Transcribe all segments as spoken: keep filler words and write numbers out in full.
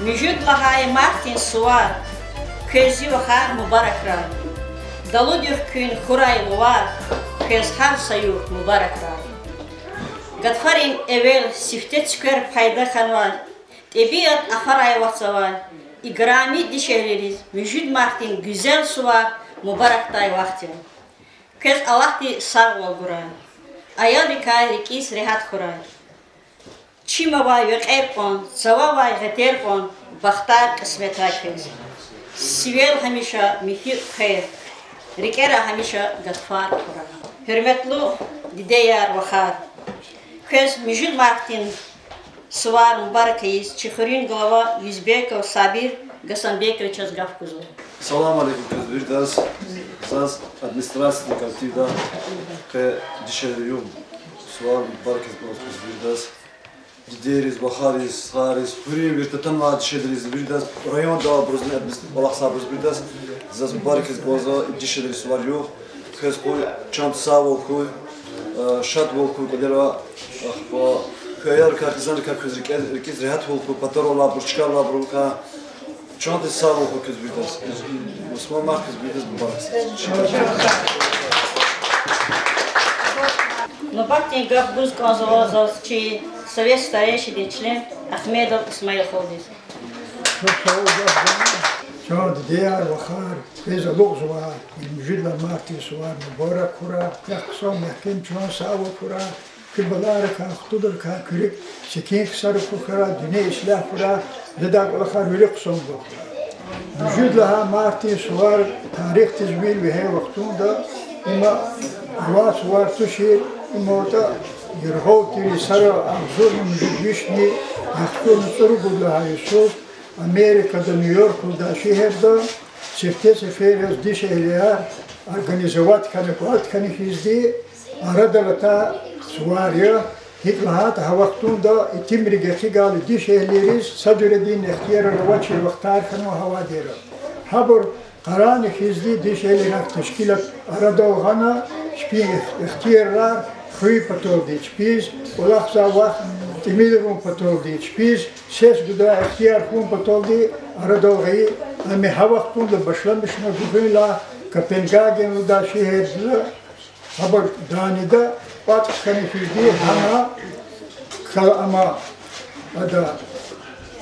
Муьжуьд лагьай мартдин сувар квез, зи вахар, мубаракрай. Далудихъ куьн хьурай лувар, квез гьар са югъ мубаракрай. Гатфарин эвел сифте цуьквер пайда хьанвай, тӀебиат ахварай вацӀ авай, играми дишегьлийриз муьжуьд мартдин гуьзел сувар мубаракдай вахт я. Квез Аллагьди сагъвал гурай. Аялрикай рикӀиз регьят хьурай. Чим авай векьер кьван, цава авай гъетер кьван, бахтар кьисметрай квез. Сивел гьамиша михьи хъвер, рикӀера гьамиша гатфар хьурай. Гьуьрметлу дидеяр, вахар, квез муьжуьд мартдин сувар мубарак ийиз чи хуьруьн глава Юзбеков Сабир Гасанбековичаз гаф гузва. Салам алейкум квез виридаз. Заз администрациядин коллективда къе дишегьли югъ сувар мубарак ийиз кӀанзава квез виридаз. Дидейриз, вахариз, стхайриз, хуьруьн вири татанвай дишегьлийриз виридаз, райондал абурузни, администра-, кӀвалахзавайбуруз виридаз заз мубарак ийиз кӀанзава и дишегьлийрин сувар югъ. Квез къуй, чандин сагъвал хьуй, э, шадвал хьуй кӀвалера, ахпа куь аялрикай, хизанрикай квез рикӀе-, рикӀиз регьятвал хьуй, патарал алайбур, чкадал алайбурукай. Чандин сагъвал хьуй квез виридаз. Восьмое марта квез виридаз мубарак. Нубатдин гаф гуз кӀанзава заз чи совет старейшиндин член Ахмедов Исмаил халудиз. Чан дидеяр, вахар, квез алукьзавай и муьжуьд лагьай мартдин сувар мубарак хьурай. Квехъ хъсан мягькем чан сагъвал хьурай. Куь балайрикай, хтулрикай куь рикӀ секин ксар хьурай, дуьнья ислягь хьурай, ледай кӀвалахар вири хъсан хьурай. Муьжуьд лагьай мартдин сувар тарихдиз вил вегьей вахтунда, има авай сувар тушир, има ятӀа яргъал тир йисара агъзурни муьжуьд вишни яхцӀурни цӀуругуд лагьай йисуз Америкада, Нью-Йорк лугьудай шегьерда сифте сефер яз дишегьлияр организовать хьана, кӀватӀ хьана хьизди, арадал атай сувар я. ГьикӀ лагьайтӀа, гьа вахтунда итимрик экъигайла дишегьлийриз са жуьредин ихтиярар авачир вахтар хьанва гьа вадера. Гьабур къарагъна хьизди дишегьлийрихъ тешкилат арадал гъана, чпин ихтиярар хуьн паталди чпиз, кӀвалахзавай вахт тӀимил авун паталди чпиз, сес гудай ихтияр хьун паталди арадал гъайи. Ам гьа вахтунда башламишна гуьгъуьнлай Копенгаген лугьудай шегьерда, гьабур Данияда кӀватӀ хьана хьизди, гьана кал-, ама, ада,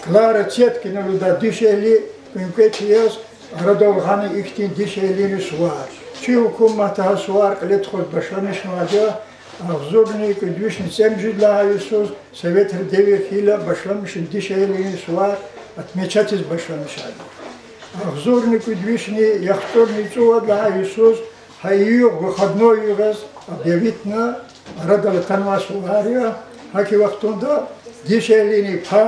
Клара Цеткина лугьудай дишегьли куьн квез чиз яз арадал гъана ихьтин дишегьлийрин сувар. Чи гьукуматди гьа сувар кьиле тухуз башламишнавайди я, агъзурни кӀуьд вишни цӀемуьжуьд лагьай йисуз, советрин девир хьайила, башламишна дишегьлийрин сувар отмечатьиз башламишна. Агъзурни кӀуьд вишни яхцӀурни цӀувад лагьай йисуз гьа и югъ выходной югъ яз объявитьна, арадал атанвай сувар я. ГьакӀ и вахтунда дишегьлийрин пай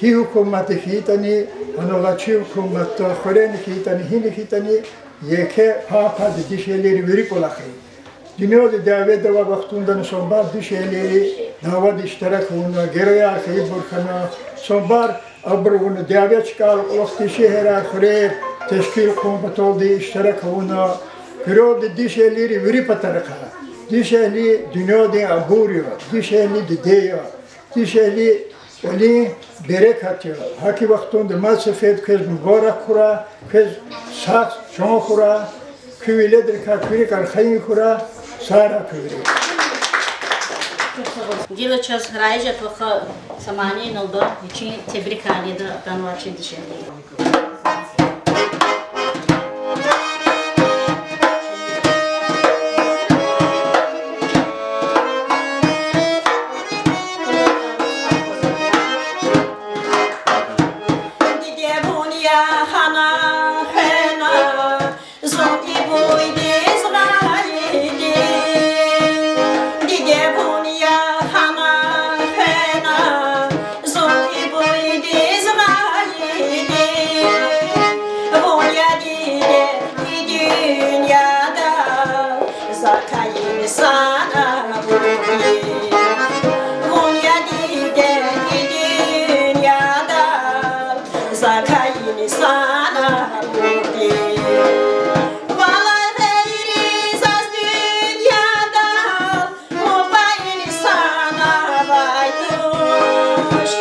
гьи гьукуматда хьайитӀани, гьанал алай чи гьукуматда, хуьрени хьайитӀани, гьина хьайитӀани, еке пай, пайди дишегьлийрин вири кӀвалах я. Дуьньяда дяведа авай вахтундани санбар дишегьлийри дяведа иштирак авуна, геройяр хьайибур хьана, санбар абур авуна, дяве чкайрал кьулухъ дишегьлийрин хуьрер тешкил хъувун паталди иштирак авуна. Куьрелди дишегьлийрин вири патарихъай. Дишегьли дуьньядин абур я, дишегьли диде я, дишегьли кӀвалин берекат я. ГьакӀ и вахтунда мад сеферда квез мубарак хьурай, квез сагъ чан хьурай, куь веледрикай куь рикӀ архайин хьурай, сагърай куьн вири. Гила чаз Раижат ваха са мани иналда вичин тебрикар ийида атанвай чи дишегьлийри. Диде, вун я хьана хвена, зун и буйдиз гъайиди. Диде, вун я хьана хвена, зун и буйдиз гъайиди. Вун я, диде, и дуьньяда закай инсан абурди. Вун я, диде, и дуьньяда закай инсан абурди. Валай гъейри заз дуьньяда мубарак инсан авай туш.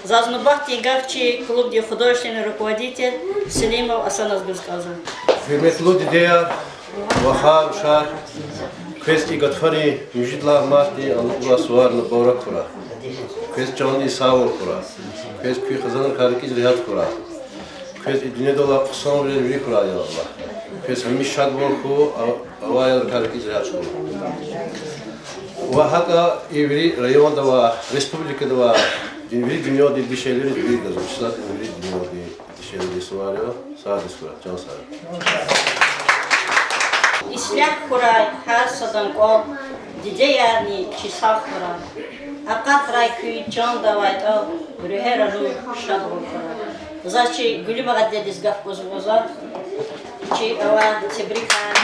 Заз нубатдин гаф чи клубдин художественный руководитель Селимов Асаназ гуз кӀанзава. Гьуьрметлу дидеяр, вахар, рушар, квез и гатфарин муьжуьд лагьай мартдин алукьзавай сувар мубарак хьурай. Квез чандин сагъвал хьурай. Квез куь хизанрикай рикӀиз регьят хьурай. Квез и дуьньядал алай хъсанвилер вири хьурай, я Аллагь. Квез гьамиша шадвал хьуй, а-, авайбурукай рикӀиз регьят хьуй. Ва гьакӀа и вири районда ва республикада ва дин-, вири дуьньядин дишегьлийриз вири галаз, чизвай вири дуьньядин дишегьлийриз сувар я, сагъ хьурай, чан сагъ. Ислягь хьурай гьар садан кӀвал, дидеярни чи сагъ хьурай. Акъатрай куь чанда авай тӀал, руьгьера нур, шадвал хьурай. Заз чи Гуьлуьмагъа дидедиз гаф гузва, заз чи авай тебрикар.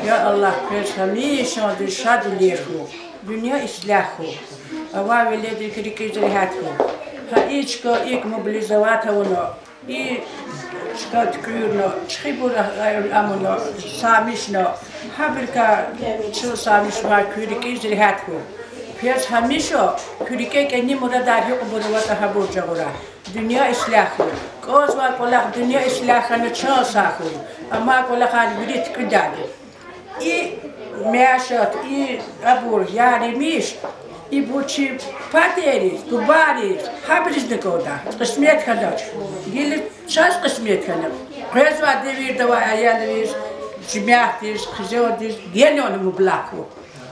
Я Аллагь, квез гьамишандиз шадвилер хьуй, дуьнья ислягь хьуй, авай веледрик рикӀиз регьят хьуй. Гьа и чка икӀ мобилизовать авуна, и чка туькӀуьрна, чӀехибур амуна, самишна, гьабурукай чун самишнавай куь рикӀиз регьят хьуй. Квез гьамиша куь рикӀе кӀани мурадар гьикьванбур аватӀа гьабур жагъурай. Дуьнья ислягь хьуй. КӀанзавай кӀвалах дуьнья ислягь хьана чан сагъ хьуй. Амай кӀвалахар вири туькӀуьрдай. И мяшат, и абур, яр-емиш, ибур чи патериз, бубайриз, гьабурузни кӀандай. Кьисмет хьанач. Гила чаз кьисмет хьана. Къвезвай девирда авай аялриз, жемятдиз, хизандиз генани мублагь хьуй.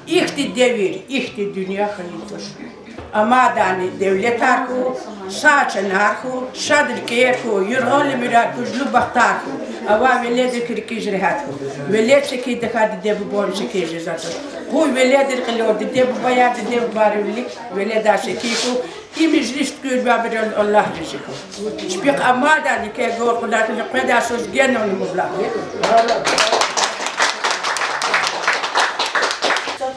Ихьтин девир, ихьтин дуьнья хьайи туш. Амайдани девлетар хьуй, сагъ чанар хьуй, шад рикӀер хьуй, юргъанлу мирай тужлу бахтар хьуй. Авай веледрик рикӀиз регьят хьуй. Велед секин тахьай диде-бубани секин жезвач. Къуй веледрин кьилел диде-бубаяр, диде-бубайрин вилик веледар секин хьуй. И межлис туькӀуьрнавайбурал Аллагь рази хьуй. Чпихъ амайдани квез гур кьунар хьана къведай йисуз генани мублагь.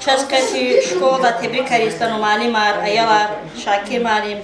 Чаз къе чи школада тебрикариз атанва муаллимар, аялар, Шакир муаллим,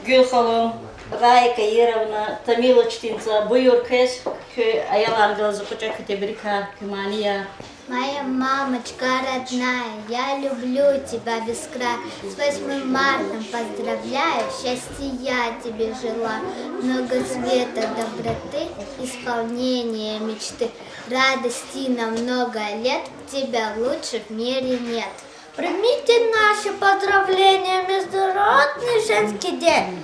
Гуьлханум, Рая Каировна, Тамила учительница, буюр квез, куь аялар галаз экъечӀ, куь тебрикар, куь манияр. Моя мамочка родная, я люблю тебя без края. С восьмым мартом поздравляю, счастья тебе желаю. Много света, доброты, исполнения мечты. Радости на много лет, тебя лучше в мире нет. Примите наши поздравления, Международный женский день.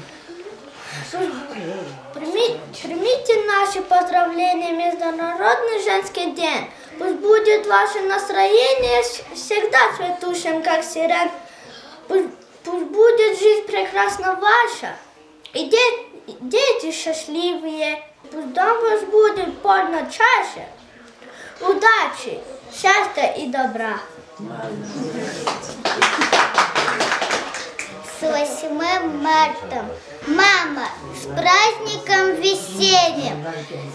Прими-, примите наши поздравления, Международный женский день. Пусть будет ваше настроение вс-, всегда цветущим, как сирень. Пусть, Пусть будет жизнь прекрасна ваша, и де-, дети счастливые. Пусть дом ваш будет полна чаша удачи, счастья и добра. С восьмым мартом! Мама, с праздником весенним!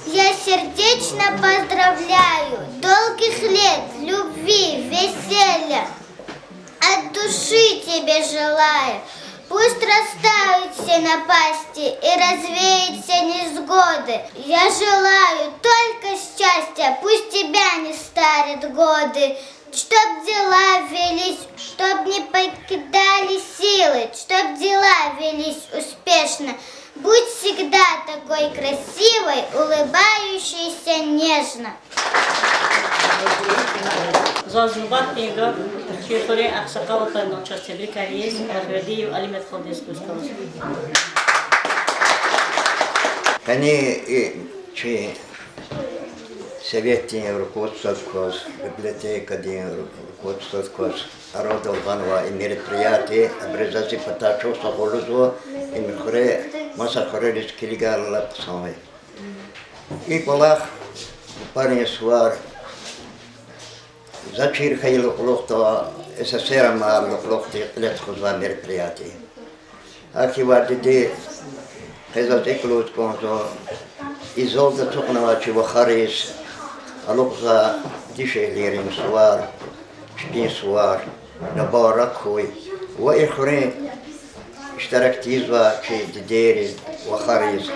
Я сердечно поздравляю! Долгих лет любви, веселья! От души тебе желаю, пусть растают все напасти и развеют все невзгоды. Я желаю только счастья, пусть тебя не старят годы. Чтоб дела велись, чтоб не покидали силы, чтоб дела велись успешно. Будь всегда такой красивой, улыбающейся нежно. Заз нубатдин гаф чи хуьруьн агъсакъалар патал чаз тебрикар ийиз Ахвердиев Алимет халудиз куз калаз. Къенин и чи советдин руководстводиз кваз, библиотекадин руководстводиз кваз арадал гъанвай и мероприятие, абуруз зи патай чухсагъул лугьузва, и хуьре, маса хуьрериз килигайла лап хъсан я. И кӀвалах, папарин сувар, за чир хьайила кьулухъда, СССР амайла кьулухъди кьиле тухузвай мероприятие. Гьахьтин вад диде, къе заз икӀ лугьуз кӀанзава, и залда ацукьнавай чи вахариз, алукьзавай дишегьлийрин сувар, чпин сувар мубарак хьуй. Ва и хуьруьн иштирак тийизвай чи дидейриз, вахариз,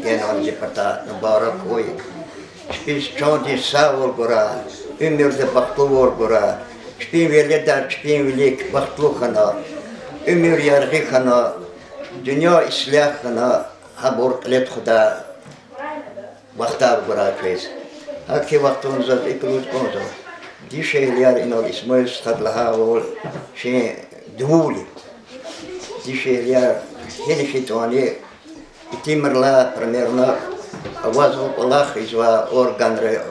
генани зи патай мубарак хьуй. Чпиз чандин сагъвал гурай, уьмуьрда бахтлувал гурай. Чпин веледар чпин вилик бахтлу хьана, уьмуьр яргъи хьана, дуьнья ислягь хьана, гьабур кьиле тухудай вахтар гурай квез. Гьахьтин вахтунда заз икӀ лугьуз кӀанзава, дишегьлияр, инал Исмаил стхади лагьайвал, чи дувул я. Дишегьлияр гьина хьайитӀани, итимрилай примерно авазва кӀвалах ийизвай органра,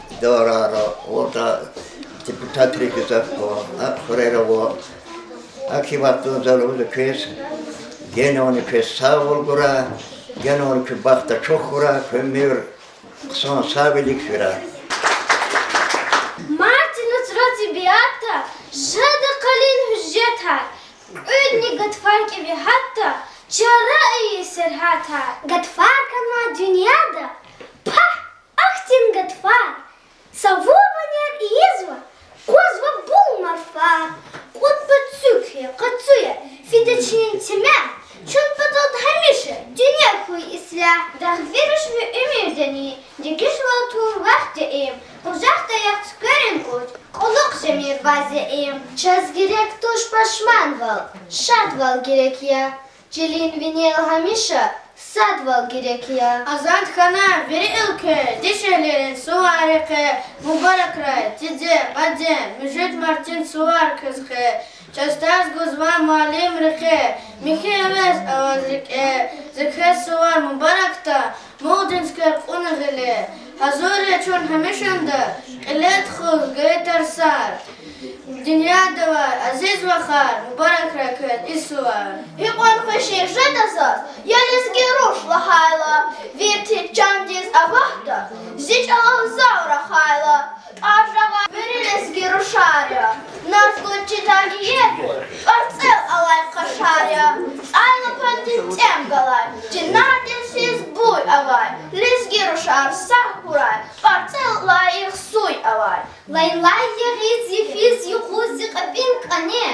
идарайра, вада депутатрихъ гзаф ава, а хуьрера ава. Гьахьтин вахтунда за лугьузва квез, генани квез сагъвал гурай, генани куь бахт ачух хьурай, куь уьмуьр хъсан сагъвилик фирай. Мартдин вацра тӀебиатда жеда къалин гьуьжетар, кьуьдни гатфар кӀеви гьатда чара ийин сергьятар. Гатфар хьанва дуьньяда, пагь, ахьтин гатфар! Са вун ванер ийизва, къвазва бул марфар. Кьуд пацук хьи, къацу я, фида чилин темен, чун патал гьамиша дуьнья хьуй ислягь. Дагъви руш ви уьмуьрдани, дегишвал тур вахт даим, къужахда яхъ цуькверин кӀуч, кьулухъ жемир ваз даим. Чаз герек туш пашманвал, шадвал герек я. Чилин винел гьамиша садвал герек я. Азад хьана вири уьлкве, дишегьлийрин суварик къе, мубаракрай, диде, баде, муьжуьд мартдин сувар квез къе. Чаз тарс гузва муаллимри къе, михьи гьевес аваз рикӀе, за квез сувар мубаракда, мулдин цуьквер кьуна гъиле. Гьазур я чун гьамишанда кьиле тухуз гайи тарсар. Дуьньяда авай азиз вахар, мубаракрай квез и сувар. Гьикьван хвеши жеда заз, я лезги руш лагьайла, вирт хьиз чандиз авахьда, зи чӀалал зав рахайла. ТӀвар жагъай вири лезги рушар я, наз гуз чи тагьирдин, тӀварцӀел алай къашар я. ЦӀайлапандин тӀем галай, чинардин сиз буй авай, лезги рушар сагъ хьурай, тӀварцӀел лайих суй авай. Лайлай ягъиз йифиз юкъуз зи кьепӀин кӀане,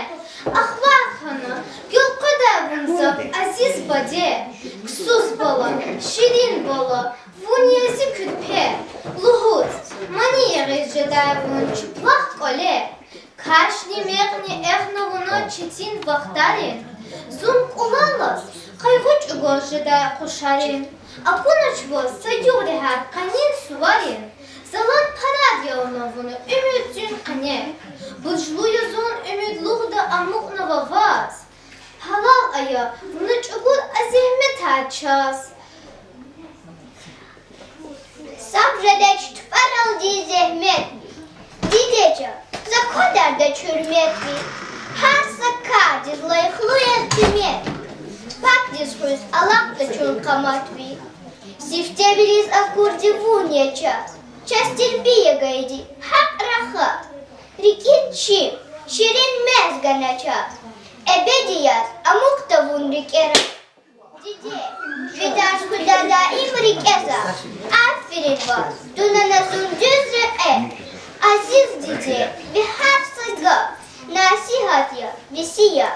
ахвар хьана гелкъведай вун зав, азиз баде. Ксус бала, ширин бала, вун я зи куьрпе, лугьуз, мани ягъиз жедай вун чуплах кӀвале. Кашни мекьни эхна вуна четин вахтарин, зун кӀулалаз къайгъу чӀугваз жедай къушарин. Акунач ваз са югъ регьят къанин суварин, залан парад ялна вуна уьмуьрдин къене. Буржлу я зун, умуд лугьуда амукьнава ваз, гьалал ая вуна чӀугур а зегьметар чаз. Сагъ жедач тупӀаралди зегьметни, диде чан, са квадардач гьуьрметни. Гьар са кардиз лайихлу Къаматви сифте вилиз акурди вун я чаз, чаз тербия гайиди гьахъ рахаз. РикӀин чим, ширин мез гана чаз, эбеди яз амукьда вун рикӀера. Диде, ви тарс хуьда даим рикӀе за. Аферин ваз, туна на зун дуьз рекье. Азиз диде, ви гьар са гаф насигьат я, весият.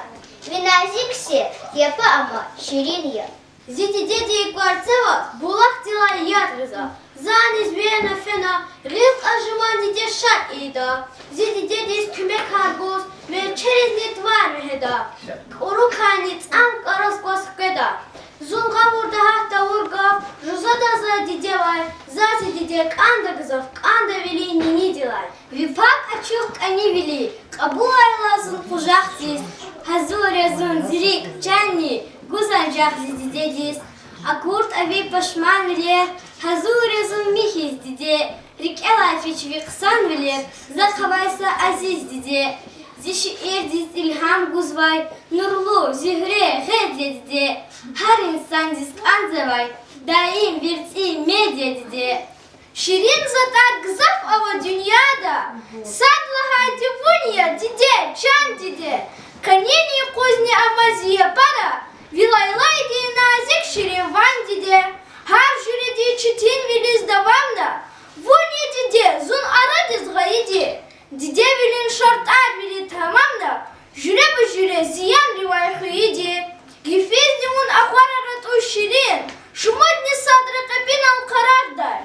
Ви назик сес япа ама ширин я. Зи дидедин кӀварцеваз булахдилай яд гъизва. За аниз вена фена, гъил кьаз жуван диде шад ийида. Зи дидедиз куьмекар гуз, верчеризни тӀвар вегьеда. КӀурукайни цӀам кӀараз кваз хкведа. Зун гъавурда гьат тавур гаф жузада за дидевай, за зи диде кӀанда гзаф, кӀанда вилин нинидилай. Ви пак ачух кӀанивили кьабулайла зун къужахдиз, гьазур я зун зи рикӀ, чанни гуз анжах зи дидедиз. АкуртӀа ви пашманвилер, гьазур я зун михьиз, диде. РикӀелай фич ви хъсанвилер, захъ авай са азиз диде. Зи шиирдиз илгьам гузвай нурлу зуьгьре гъед я, диде. Гьар инсандиз кӀанзавай даим верцӀи мед я, диде. Ширин затӀар гзаф ава дуьньяда, сад лагьайди вун я, диде, чан диде. Къенин юкъузни ама зи япара ви лайлайдин назик ширин ван, диде. Гьар жуьредин четинвилиз давамна вун я, диде, зун арадиз гъайиди. Дидевилин шартӀар вири тамамна, жуьреба-жуьре зиянривай хвейиди. Йифизни вун ахварар атӀуз ширин, шумудни садра кьепӀинал къарагъдай.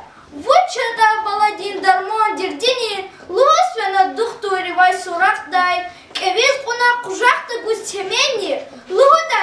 Вун чадай баладин дарман дердини, лугьуз фена духтурривай суракьдай. КӀевиз кьуна къужахда гуз теменни, лугьуда: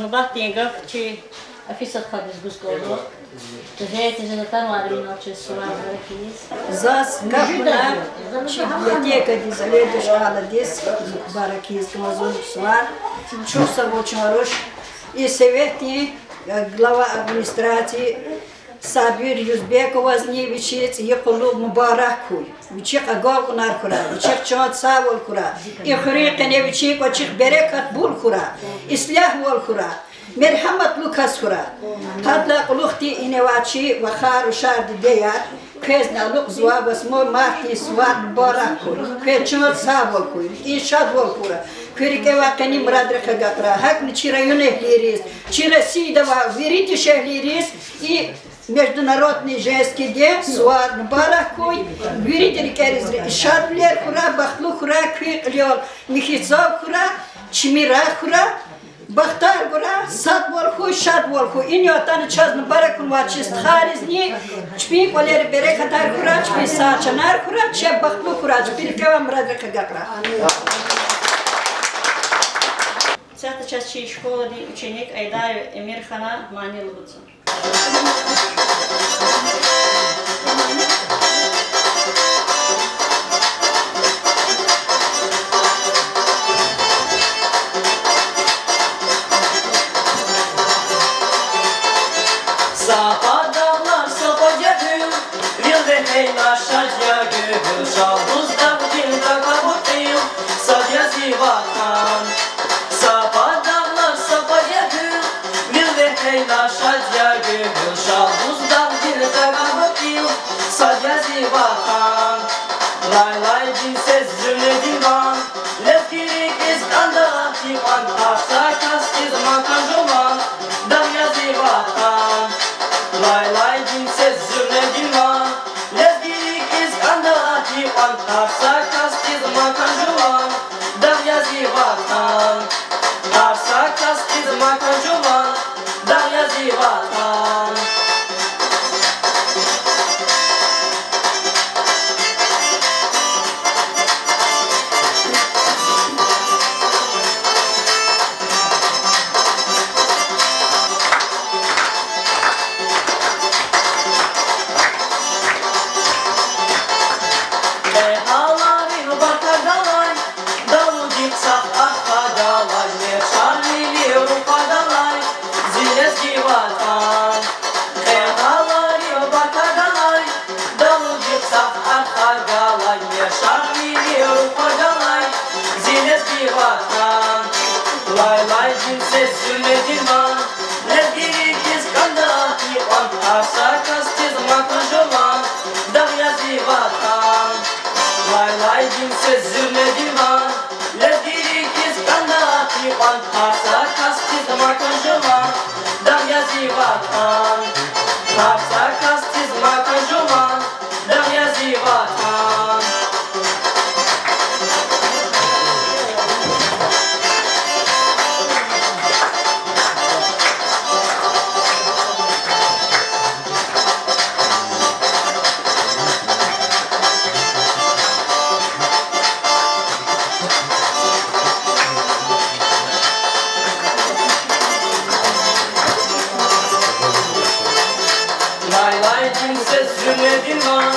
Нубатдин гаф чи Афисат хадиз гуз кӀанзава. Газетдиз атанвайбуруз чи сувар мубарак ийиз. Заз гаф гана чи библиотекадин заведующий Алладиз мубарак ийиз кӀанзава сувар. Чухсагъул чун руш. И советдин, э, глава администрации Сабир Юзбековазни вичиз и къуллугъ мубарак хьуй. Вичихъ агалкьунар хьурай, вичихъ чандин сагъвал хьурай. И хуьруьн къене вичин кӀвачихъ берекатбур хьурай, ислягьвал хьурай, мергьяматлу кас хьурай. Гьадалай кьулухъди ине авай чи вахар, рушар, дидеяр, квезни алукьзавай восьмое мартдин сувар мубарак хьуй. Квез чандин сагъвал хьуй, рикӀин шадвал хьурай, куь рикӀе авай къени мурадрихъ агакьрай. ГьакӀни чи районэгьлийриз, чи Россияда авай вири дишегьлийриз и Международный женский день сувар мубарак хьуй. Виридан рикӀеризри шадвилер хьурай, бахтлу хьурай, куь кьилел михьи цав хьурай, чими рагъ хьурай, бахтар хьурай, садвал хьуй, шадвал хьуй. Ина атана чаз мубарак авунвай чи стхайризни, чпин кӀвалера берекатар хьурай, чпин сагъ чанар хьурай, чеб бахтлу хьурай, чпин рикӀе авай мурадрихъ агакьрай. Исятда чаз чи школадин ученик Айдаев Эмирхана мани лугьуда. Са пад дагълар, са пад я гьуьл, вил вегьейла шад я гуьгъуьл, Шалбуз дагъдин тагабур кьил, сад я зи ватан. Са пад дагълар, са пад я гьуьл, вил вегьейла шад я гуьгъуьл, Шалбуз дагъдин тагабур кьил, сад я зи ватан. Лайлайдин сес, зуьрнедин ван, лезги рикӀиз кӀанда гьикьван, гьар са касдиз макан жуван, дагъ я зи ватан. Лайлайдин сес, зуьрнедин ван, лезги рикӀиз кӀанда гьикьван, гьар са касдиз макан жуван, дагъ я зи ватан. Гьар са касдиз макан жуван, дагъ я зи ватан. Кьегьаларив бакадалай, далудихъ сагъ ахъадалай, мехъ шарвили рухвадалай, зи лезги ватан. Кьегьаларив бакадалай, далудихъ сагъ ахъадалай, мехъ шарвили рухвадалай, зи лезги ватан. Лайлайдин сес, зуьрнедин ван, лезги рикӀиз кӀанда гьикьван, гьар са касдиз макан жуван, дагъ я зи ватан. Лайлайдин сес, зуьрнедин ван, лезги рикӀиз кӀанда гьикьван, гьар са касдиз макан жуван, дагъ я зи ватан. Гьар са касдиз макан жуван, дагъ я зи ватан. Лайлайдин сес, зуьрнедин ван,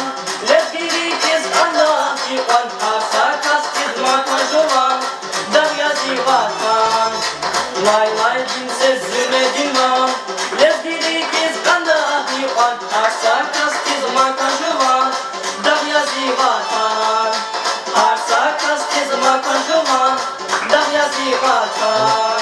лезги рикӀиз кӀанда гьикьван, гьар са касдиз макан жуван, дагъ я зи ватан. Лайлайдин сес, зуьрнедин ван, лезги рикӀиз кӀанда гьикьван, гьар са касдиз макан жуван, дагъ я зи ватан. Гьар са касдиз макан жуван, дагъ я зи ватан.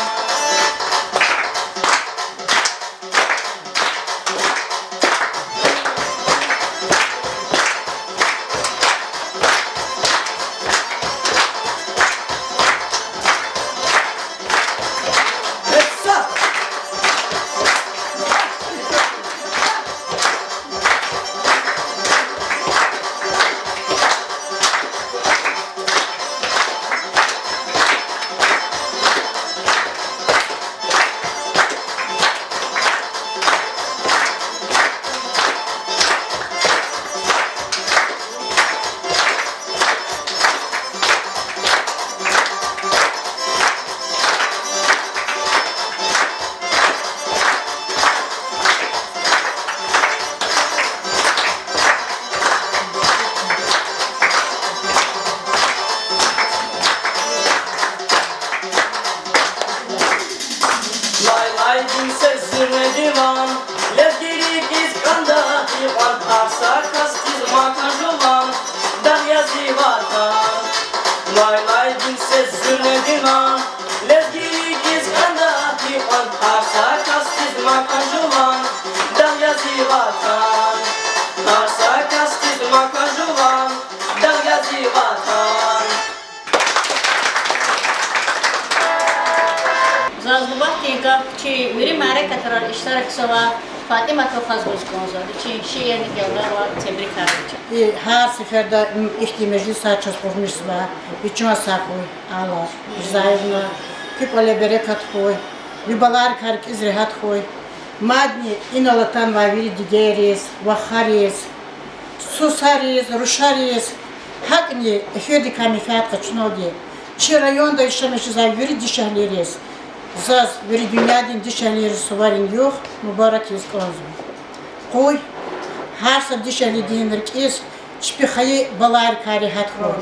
Ватан, лайлай дин сес зуьрнедин ман, лезги хьиз кӀанда гьикьван, гьар са касдиз макан жуван, дагъ я зи Ватан, гьар са касдиз макан жуван, дагъ я зи Ватан. Заз нубатдин гаф чи вири мярекатрал иштиракзавай ФатӀимат вахаз гуз кӀанзава, вичин шиирни гелдалва тебрикар гуз. И гьар сеферда, м, ихьтин межлисар чаз къурмишзава, ви чан сагъ хьуй, Алла Ризаевна, куь кӀвале берекат хьуй, ви баларикай рикӀиз регьят хьуй. Мадни инал атанвай вири дидейриз, вахариз, сусариз, рушариз, гьакӀни эфирдикай менфят къачуналди, чи районда яшамиш жезвай вири дишегьлийриз, заз вири дуьньядин дишегьлийрин суварин югъ мубарак ийиз кӀанзава. Къуй гьар са дишегьлидин рикӀиз чпи хайи баларикай регьят хьуй.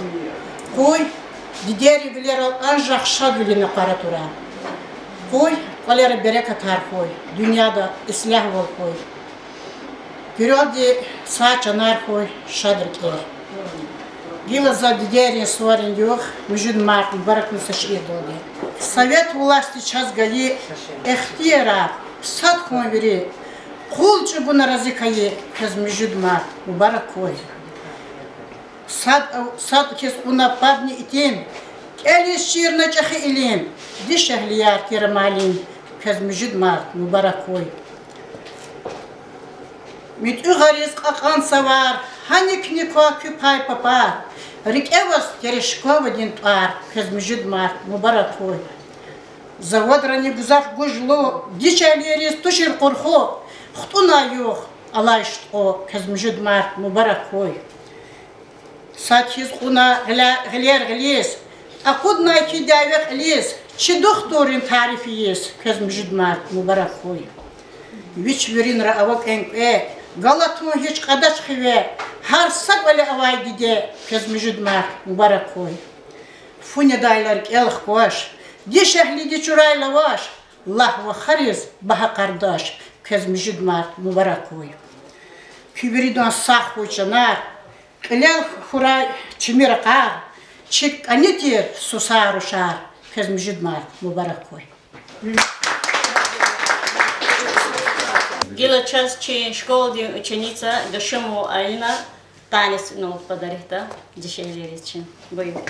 Къуй дидейрин вилерал анжах шадвилин накъвар атурай. Къуй кӀвалера берекатар хьуй, дуьньяда ислягьвал хьуй. Куьрелди сагъ чанар хьуй, шад рикӀер. Гила за дидейрин суварин югъ муьжуьд март мубаракна са шиирдалди. Совет власти чаз гайи ихтиярар сад хьун вири, къул чӀугуна рази хьайи, квез муьжуьд март мубарак хьуй. Сад, сад хьиз кьуна пабни итим, кӀелиз чирна чӀехи илим, дишегьлияр тир амалин, квез муьжуьд март мубарак хьуй. МуьтӀуьгъариз кьакьан цавар, гьаникни ква куь пай папар, рикӀе аваз Терешковадин тӀвар, квез муьжуьд март мубарак хьуй. Заводрани гзаф гужлу, дишегьлийриз тушир къурху, хтӀунай югъ алай шуткьу, квез муьжуьд март мубарак хьуй. Сад хьиз кьуна гъиля-, гъилер гъилиз, акъуднай хьи дяве кьилиз, чи духтуррин тариф ийиз, квез муьжуьд март мубарак хьуй. Вич виринра ава кӀвенкӀве, галатун гьич кьадач хиве, гьар са кӀвале авай диде, квез муьжуьд март мубарак хьуй. Фу недайла рикӀел хкваш, дишегьлиди чурай лаваш, лагь вахариз багьа къардаш, квез муьжуьд март мубарак хьуй. Куь виридан сагъ хьуй чанар, кьилел хьурай чими ракъар, чи кӀани тир сусар-рушар, квез муьжуьд март мубарак хьуй. Гила чаз чи школадин ученица Гашимова Алина танец, ну, подарить да дишегьлийриз чи. Буюр.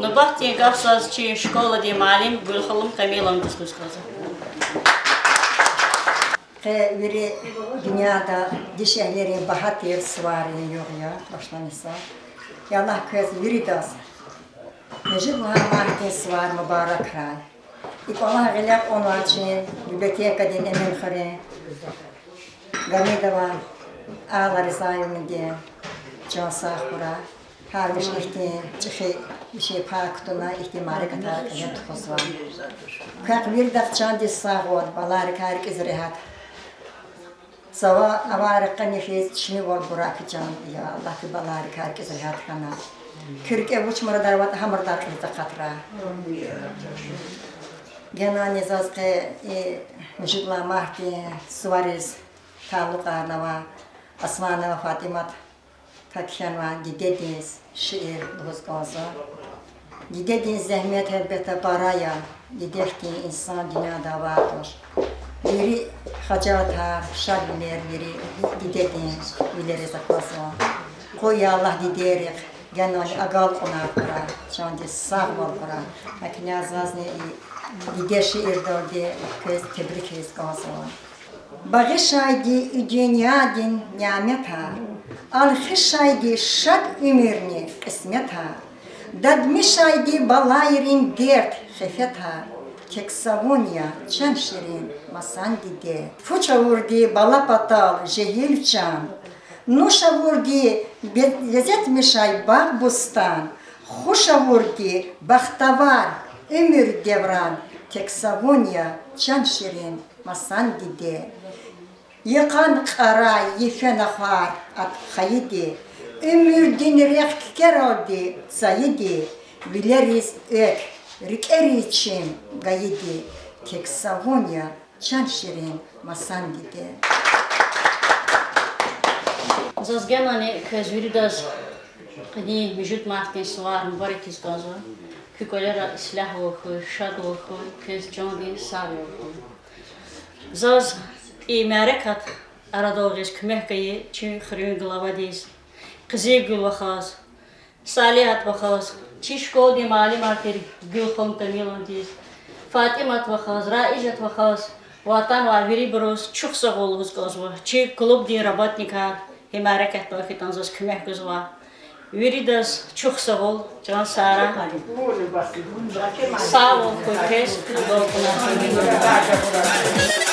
Нубатдин гаф заз чи школадин муаллим Гуьлханум Камиловнадиз гуз кӀанзава. Къе вири дуьньяда дишегьлийрин багьа тир суварин югъ я, башламишзава. Я Аллагь, квез виридаз муьжуьд лагьай мартдин сувар мубаракрай. И кӀвалах гъиле кьунвай чи библиотекадин Эминхуьруьн Гамидова Алла Ризаевнади чан сагъ хьурай. Гьар виш ихьтин чӀехи вичин пай кутуна, ихьтин мярекатар кьиле тухузва. Квехъ виридахъ чандин сагъвал, балайрикай рикӀиз регьят. Цава авайрихъ къени хьиз чими вал бурай куь чан, я Аллагь, куь балайрикай рикӀиз регьят хьана. Куь рикӀе вуч мурадар аватӀа, гьа мурадар кьилиз акъатрай. Генани заз къе и муьжуьд лагьай мартдин сувариз талукьарнавай Османова ФатӀимат кхьенвай Дидедиз шиир лугьуз кӀанзава. Дидедин зегьмет гьелбетда пара я, диде хьтин инсан дуьньяда авайд туш. Вири хажалатар, шадвилер вири дидедин вилериз аквазва. Къуй Аллагь дидейрихъ генани агалкьунар хьурай, чандин сагъвал хьурай. ГьакӀни зазни и диде шиирдалди квез тебрикиз кӀанзава. Багъишайди и дуьньядин няметар, алхишайди шад уьмуьрни кьисметар, дадмишайди балайрин дерт, хифетар, тек са вун я, чан ширин масан диде. Фуш авурди бала патал жегьил чан, нуш авурди бе-, лезетмишай багъ-бустан, хуш авурди бахтавар уьмуьр девран, тек са вун я, чан ширин масан диде. Йикъан кьарай йифен ахвар ат хайиди, уьмуьрдин рехъ кикералди цайиди, вилериз экв, рикӀериз чим гайиди, тек са вун я, чан ширин масан диде. Заз генани квез виридаз къенин муьжуьд мартдин сувар мубаракиз кӀанзава. Куь кӀвалера ислягьвал хьуй, шадвал хьуй, квез чандин сагъвал хьуй. Заз и мярекат арадал гъиз куьмек гайи чи хуьруьн главадиз, Къизилгуьл вахаз, Салигьат вахаз, чи школадин муаллимар тир Гуьлханум Камиловнадиз, ФатӀимат вахаз, Раижат вахаз ва атанвай вирибуруз чухсагъул лугьуз кӀанзава. Чи клубдин работникар и мярекатдал хьайитӀани заз куьмек гузвай. Виридаз чухсагъул, чан сагърай. Сагъвал хьуй квез, агалкьунар хьуй.